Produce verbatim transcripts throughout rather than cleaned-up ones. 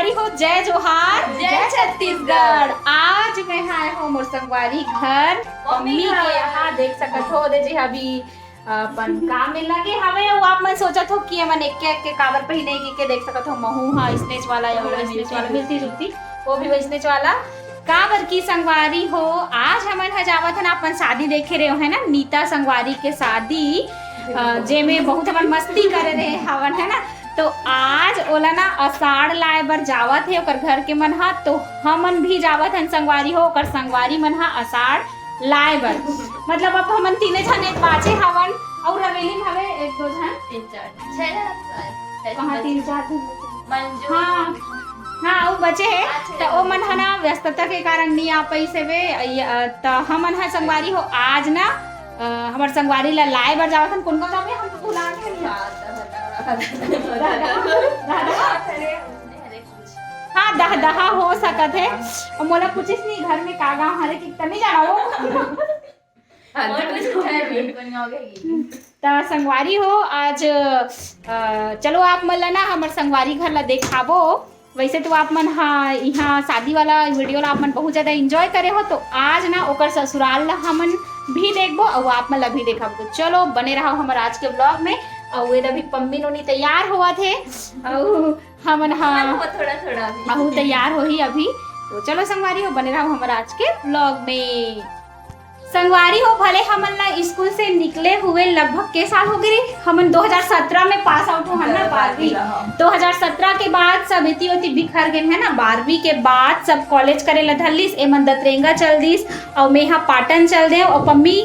अरे हो, जय जोहार, जय छत्तीसगढ़। आज मैं आए हो मोर संगवारी घर, मम्मी के यहाँ। देख सकत हो, दे जी अभी अपन काम में लगे हवे। अउ आप मन सोचत हो कि हमन एक के, एक के काबर पहिने, कि के देख सकत हो, महू हा इसनेच वाला या वो इसनेच वाला, मिलती जुलती, वो भी वैसनेच वाला। काबर की संगवारी हो, आज हमन ह जावत हन अपन शादी देखे रहे हो, है ना, नीता संगवारी के शादी, अ, जेमे बहुत हमन मस्ती करे रहे हवन, है ना। तो आज ओला ना अषाढ़ लाए बर जावत हे ओकर घर के मन हा, तो हमन भी जावत हन संगवारी हो, ओकर संगवारी मन हा अषाढ़ लाए बर। मतलब अब हमन तीने झन एक बाचे हवन, अउ रवेली में हवे एक दो झन। तीन चार, छह झन, छह कहाँ झन तीन बचे। चार झन बचे? मंजू। हाँ, हाँ, वो बचे हे। अच्छा। त ओ मन ह ना व्यस्तता के कारण नहीं आ पाइस हवे, अ, त हमन ह संगवारी हो आज ना, अ, हमर संगवारी ला लाए बर जावत हन। कोन गाँव जाबे? हम तो भुला गे हन। हाँ, तो बताओ। हाँ, दहदहा हो सकत हे। अउ मोला पूछिस नहीं घर में का गाँव हरे, कि तनी जाना वो। हाँ, और कुछ है भी, कोन गाँव के ही। त संगवारी हो, आज, अ, चलो आप मन ला ना हमर संगवारी घर ला देखाबो। वैसे तो आप मन हा इहाँ शादी वाला वीडियो ला आप मन बहुत ज्यादा एंजॉय करे हो, तो आज ना ओकर ससुराल ला हमन भी देखबो अउ आप मन ला भी देखाबो। तो चलो बने रहो हमर आज के ब्लॉग में। अउ ये अभी पम्मी नोनी तैयार होवत हे, अउ हमन हा वो थोड़ा थोड़ा अभी। अहू तैयार होही अभी। तो चलो संगवारी हो, बने रहो हमर आज के ब्लॉग में। संगवारी हो, भले हमन ला स्कूल से निकले हुए लगभग के साल हो गए रे, हमन दो हज़ार सत्रह में पास आउट हो हन ना, बारहवीं। दो हज़ार सत्रह के बाद सब एती ओती बिखर गए है ना, बारहवीं के बाद सब कॉलेज करे ला धर लिस, एमन दतरेंगा चल दिस, अउ मेहा पाटन चल दे, अउ पम्मी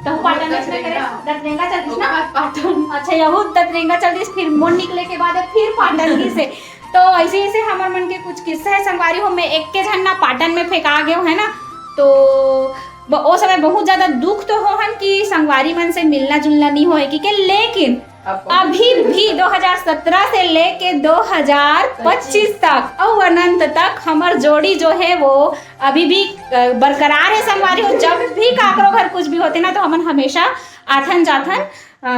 तो पाटन में करे, दतरेंगा चल दिस ना? पाटन। अच्छा, यहू दतरेंगा चल दिस, फिर मोर निकले के बाद फिर पाटन गिस हे। तो ऐसे ऐसे हमर मन के कुछ किस्सा है संगवारी हो। मैं एक के झन ना पाटन में फेंका गए है ना, तो ब-, ओ समय बहुत ज्यादा दुख तो हो हन कि संगवारी मन से मिलना जुलना नहीं होए कि के, लेकिन अब अभी भी दो हज़ार सत्रह से लेके दो हज़ार पच्चीस तक अउ अनंत तक हमर जोड़ी जो है वो अभी भी, अ, बरकरार है संगवारी हो। जब भी काकरो घर कुछ भी होते ना तो हमन हमेशा आथन जाथन। अ,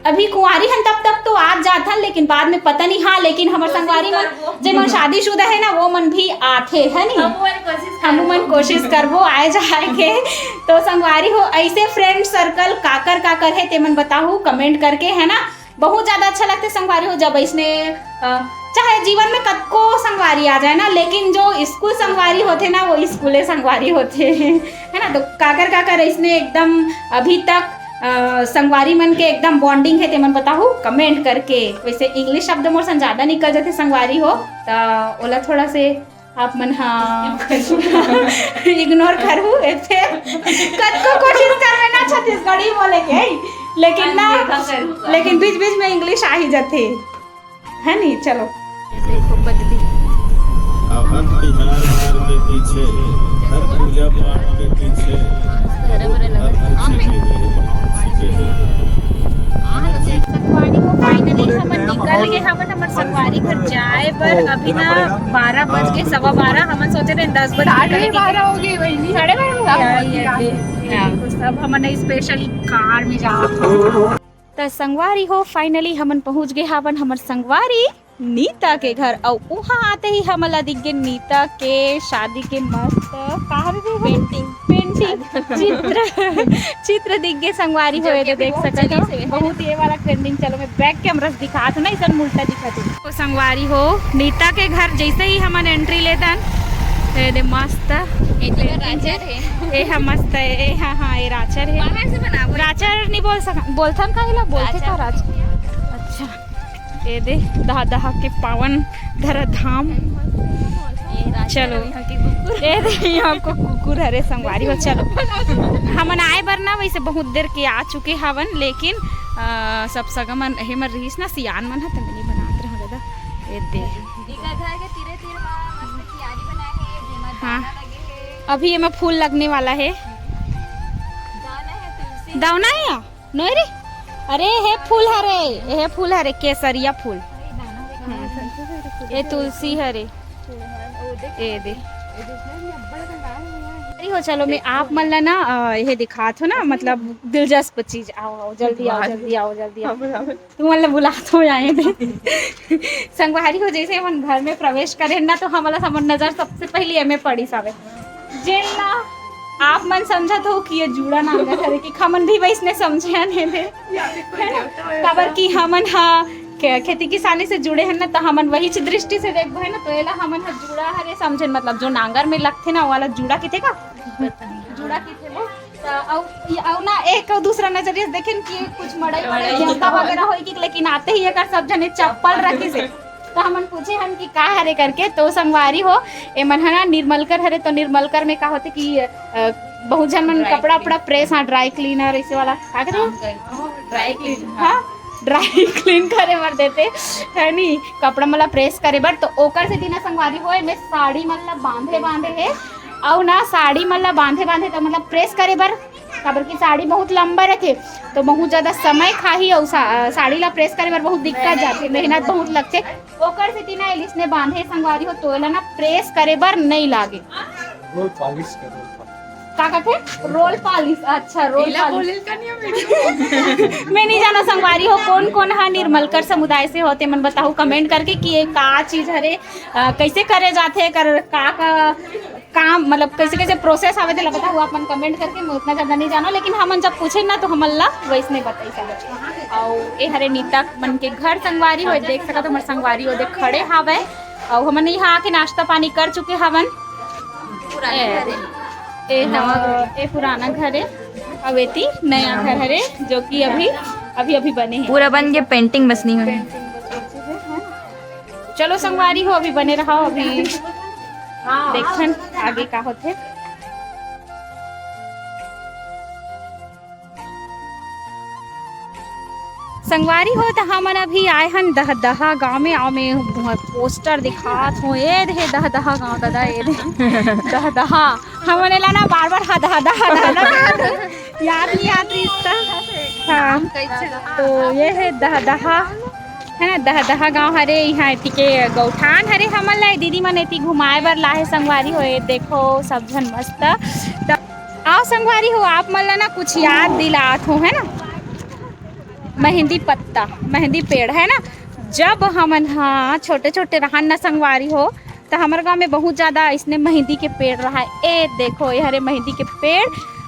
अभी कुंवारी हन तब तक तो आज जाथन, लेकिन बाद में पता नहीं। हाँ, लेकिन हमर संगवारी मन जेमन शादीशुदा है ना, वो मन भी आथे, है नी? हमू मन कोशिश करबो आए जाए के। तो संगवारी हो, ऐसे फ्रेंड सर्कल काकर काकर है, तेमन बताहू कमेंट करके, है ना? बहुत ज्यादा अच्छा लगते संगवारी हो, जब ऐसने, अ, चाहे जीवन में कतको संगवारी आ जाए ना, लेकिन जो स्कूल संगवारी होते ना, वो स्कूले संगवारी होते, है ना? तो काकर काकर ऐसने एकदम अभी तक, अ, संगवारी मन के एकदम बॉन्डिंग है, तेमन बताहू कमेंट करके। वैसे इंग्लिश शब्द मोर सन ज्यादा निकल जाते संगवारी हो, त ओला थोड़ा से आप मन हा इग्नोर करू। ए फेर कतको कोशिश करबे ना छत्तीसगढ़ी बोले के, लेकिन ना, लेकिन बीच बीच में इंग्लिश आ ही जाते, है नी? चलो। देखो बदली। अब हर त्योहार के पीछे, हर पूजा पाठ के पीछे, हर हर चीज के लिए संगवारी हो, finally हमन निकल गए हमन हमर संगवारी घर जाए बर। अभी ना बारह बज के, सवा बारह, हमन सोचे रहे दस बजे निकले के। बारह हो गए, वही साढ़े बारह हो गया। ये देखो, सब हमन स्पेशल कार में जावत हन। त संगवारी हो, finally हमन पहुंच गए हावन हमर संगवारी नीता के घर। अउ उहाँ आते ही हमन ला दिख गए नीता के शादी के मस्त, का हरे रे वो? पेंटिंग। पेंटिंग। चित्र, चित्र दिख गए संगवारी हो, ये देख सकत हो। बहुत ये वाला ट्रेंडिंग। चलो मैं बैक कैमरा से दिखात हूँ ना, इसन उल्टा दिखत हे। तो संगवारी हो, नीता के घर जैसे ही हमन एंट्री लेतन, ये दे मस्त। ये तो राचर है। ए हा मस्त है, ए हा, हाँ, ये राचर है। बाहर से बनाबो। राचर नहीं बोल सक-, बोलथन का, एला बोलथे का राचर? अच्छा, ये दे दहा दहा के पावन धरा धाम। ये राचर चलो। यहाँ के कुकुर। ये दे यहाँ को कुकुर हरे संगवारी हो। चलो, हमन आए बर ना वैसे बहुत देर के आ चुके हवन, लेकिन, अ, सब सगा मन हे मन रहीस ना, सियान मन ह, त मैं नहीं बनात रहूँ दादा। ये दे। इकर घर के तीरे तीर मा मस्त कियारी बनाए हे, जेमा हाँ। दाना लगे हे। अभी एमा फूल लगने वाला है। दाना है तुलसी। दाना है या? नोय रे? अरे हे फूल हरे, हे फूल हरे, केसरिया फूल। अरे दाना देखो। हम्म। ये तुलसी हरे। ये दे। ये दे। तो चलो, मैं आप मन ला ना, अ, ये दिखात हो ना, मतलब, दिलचस्प चीज। आओ, आओ, जल्दी आओ, जल्दी आओ, जल्दी आओ। तुमन ला बुलात हो, आए दे। संगवारी हो, जैसे हमन घर में प्रवेश करे ना, तो हमला हमर नजर सबसे पहली एमे पड़ी सावे, जेन ला आप मन समझत हो कि ये जूड़ा नांगर हरे, कि हमन भी वैसने समझे हन एदे। काबर कि हमन हा खे-, खेती किसानी से जुड़े हन ना, तो हमन वही दृष्टि से देखबो है ना, तो एला हमन हा जूड़ा हरे समझेन, मतलब जो नांगर में लगथे ना, वाला जूड़ा किथे का, जूड़ा किथे वो। त अउ, अउ ना एक अउ दूसरा नजरिया से देखेन कि कुछ मड़ई वड़ई देवता वगैरह होई कि, लेकिन आते ही एकर सब झने चप्पल रखिस हे। त हमन पूछे हन कि का हरे करके, तो संगवारी हो, ए मन ह ना निर्मलकर हरे, तो निर्मलकर में का होथे कि, अ, बहुत झन मन कपड़ा उपड़ा प्रेस, हाँ, ड्राई क्लीनर, ऐसे वाला का कहथे? ड्राई क्लीन, हाँ, ड्राई क्लीन करे बर देथे, है नी, कपड़ा मन ला प्रेस करे बर। तो ओकर सेती ना संगवारी हो, एमे साड़ी मन ला बांधे बांधे हे, अउ ना साड़ी मन ला बांधे बांधे त मतलब प्रेस करे बर, काबर कि साड़ी बहुत लंबा रथे, तो बहुत ज्यादा समय खाही, अउ सा-, साड़ी ला प्रेस करे बर बहुत दिक्कत जाथे, मेहनत बहुत लगथे। ओकर सेती ना एलिस ने बांधे संगवारी हो, तो एला ना प्रेस करे बर नइ लागे। रोल पॉलिश कर, रोल पॉलिश। का कथे? Roll polish. अच्छा, रोल पॉलिश। मैं नहीं जाना संगवारी हो, कौन कौन हा निर्मलकर समुदाय से हो, ते मन बताहू कमेंट करके कि ये का चीज हरे, अ, कैसे करे जाथे, कर का का काम, मतलब कैसे कैसे प्रोसेस आवे, तेला बताहू आप मन कमेंट करके। मैं उतना ज्यादा नहीं जानो, लेकिन हमन जब पूछे ना, तो हमन ला वैसने बताई सब। अउ ए हरे नीता मन के घर संगवारी हो, देख सकत हो, हमर संगवारी हो दे खड़े हावय। अउ हमन यहाँ आके नाश्ता पानी कर चुके हवन। ए, ए, हाँ, ए पुराना घर है, अउ एती नया घर हरे, जो कि अभी, अभी, अभी बने हैं। पूरा बन के पेंटिंग बस नहीं हुई। चलो संगवारी हो, अभी बने रहो, अभी देखन आगे का होथे। संगवारी हो, त हमन अभी आए हन दहदहा गांव में। आव में पोस्टर दिखात हो, ए दे दहदहा गांव, दादा, ए दे दहदहा। हमन एला ना बार बार हदहदा हदहदा याद नहीं आत रहिस त। हाँ, तो ये है दहदहा, है ना, दहदहा गांव हरे। यहाँ एती के गौठान हरे, हमन ला दीदी मन एती घुमाए बर लाहे संगवारी हो। ये देखो सब झन मस्त। त आओ संगवारी हो, आप मन ला ना कुछ याद दिलात हो, है ना, मेहंदी पत्ता, मेहंदी पेड़, है ना, जब हमन हा छोटे छोटे रहन ना संगवारी हो, त हमर गांव में बहुत ज्यादा इसने मेहंदी के पेड़ रहा। ए देखो, ये हरे मेहंदी के पेड़।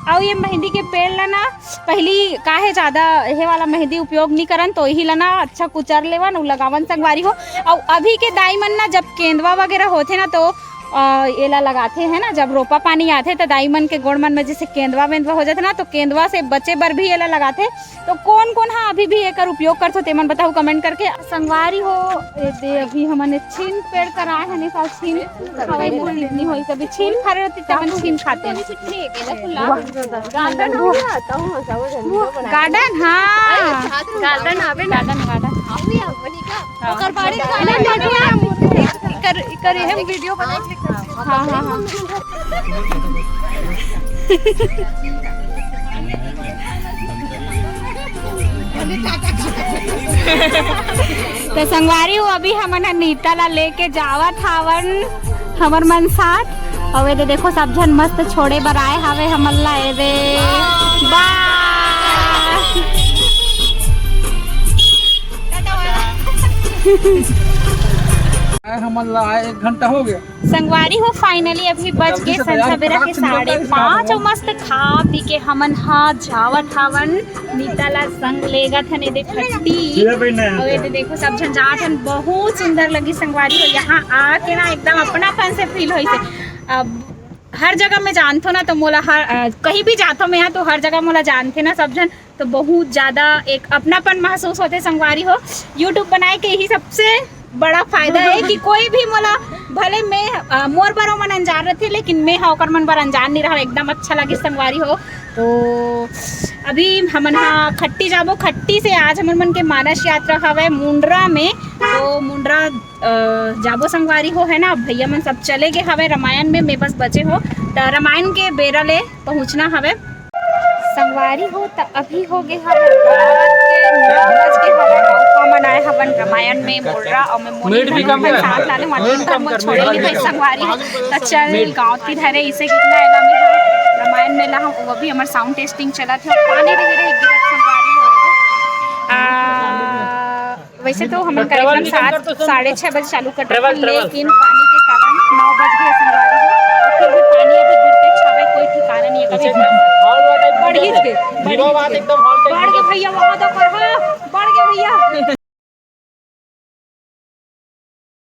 अउ ये मेहंदी के पेड़ ला ना, पहली काहे ज्यादा ये वाला मेहंदी उपयोग नहीं करन, तो यही ला ना अच्छा कुचर लेवन, उ लगावन संगवारी हो। अउ अभी के दाई मन ना, जब केंदवा वगैरह होथे ना, तो अ, एला लगाथे, है ना, जब रोपा पानी आथे, त दाई मन के गोड़ मन में जैसे केंदवा वेंदवा हो जाथे ना, तो केंदवा से बचे बर भी एला लगाथे। तो कौन कौन हा अभी भी एकर उपयोग करथो, तेमन बताहू कमेंट करके। संगवारी हो, ए दे अभी हमन छीन पेड़ कर आए हन, साल छीन खावे के सीजन होई, तभी छीन फरे रहती, तब छीन खाते हैं। गार्डन हो गया, गार्डन, हाँ। गार्डन आवे ना। Garden, garden. हाँ। ओकर बारे में कर, कर हम वीडियो बनाएंगे। हाँ, हाँ, हाँ। तो संगवारी हो, अभी हमन ह नीता ला लेके जावत हावन हमर मन साथ। अउ एदे देखो, सब झन मस्त छोड़े बर आए हावे हमन ला। एदे बाय। हमन ला आए एक घंटा हो गया। संगवारी हो, finally अभी बज गे संझा बेरा के साढ़े पाँच। अउ मस्त खा पी के हमन हा जावत हावन। नीता ला संग लेगत हन, एदे खट्टी। अउ एदे देखो, सब झन जात हन। बहुत सुंदर लगी संगवारी हो, यहाँ आके ना एकदम अपनापन से फील होइसे। अब हर जगह में जानथो ना, तो मोला हर, अ, कहीं भी जाथो मैं यहाँ, तो हर जगह मोला जानथे ना सब झन। तो बहुत ज्यादा एक अपनापन महसूस होथे संगवारी हो। YouTube बनाए के यही सबसे बड़ा फायदा है कि कोई भी मोला, भले मैं, अ, मोर बर ओमन अनजान रथे, लेकिन मैं हा ओकर मन बर अनजान नहीं रहा। एकदम अच्छा लगे संगवारी हो। तो अभी हमन हा खट्टी जाबो, खट्टी से आज हमन मन के मानस यात्रा हवय मुंडरा में। तो मुंडरा, अ, जाबो संगवारी हो, है ना। भैया मन सब चले गए हवय रामायण में, मैं बस बचे हो। त रामायण के बेरा ले पहुँचना हवय। संगवारी हो, त अभी हो गए हवय रात के नौ बज के हवय। अउ हमन आए हवन रामायण में मुंडरा, अउ मैं मोनी भी कम कर। साथ लाने वाली, हमन छोड़े नहीं भाई संगवारी हो। त चल गाँव की धरे इसे कितना एला में मेला हम, वो भी हमर साउंड टेस्टिंग चलत हे, पानी रहे रहे गिरत संगवारी हो। आ, वैसे तो हमन कार्यक्रम सात, साढ़े छह बजे चालू करते हैं, लेकिन पानी के कारण नौ बज गए संगवारी हो। और फिर भी पानी अभी गिरते छावे, कोई ठिकाना नहीं है, कभी बढ़ ही गए, बढ़ ही गए। बढ़ गए भैया, वहाँ तो पढ़ा, बढ़ गए भैया।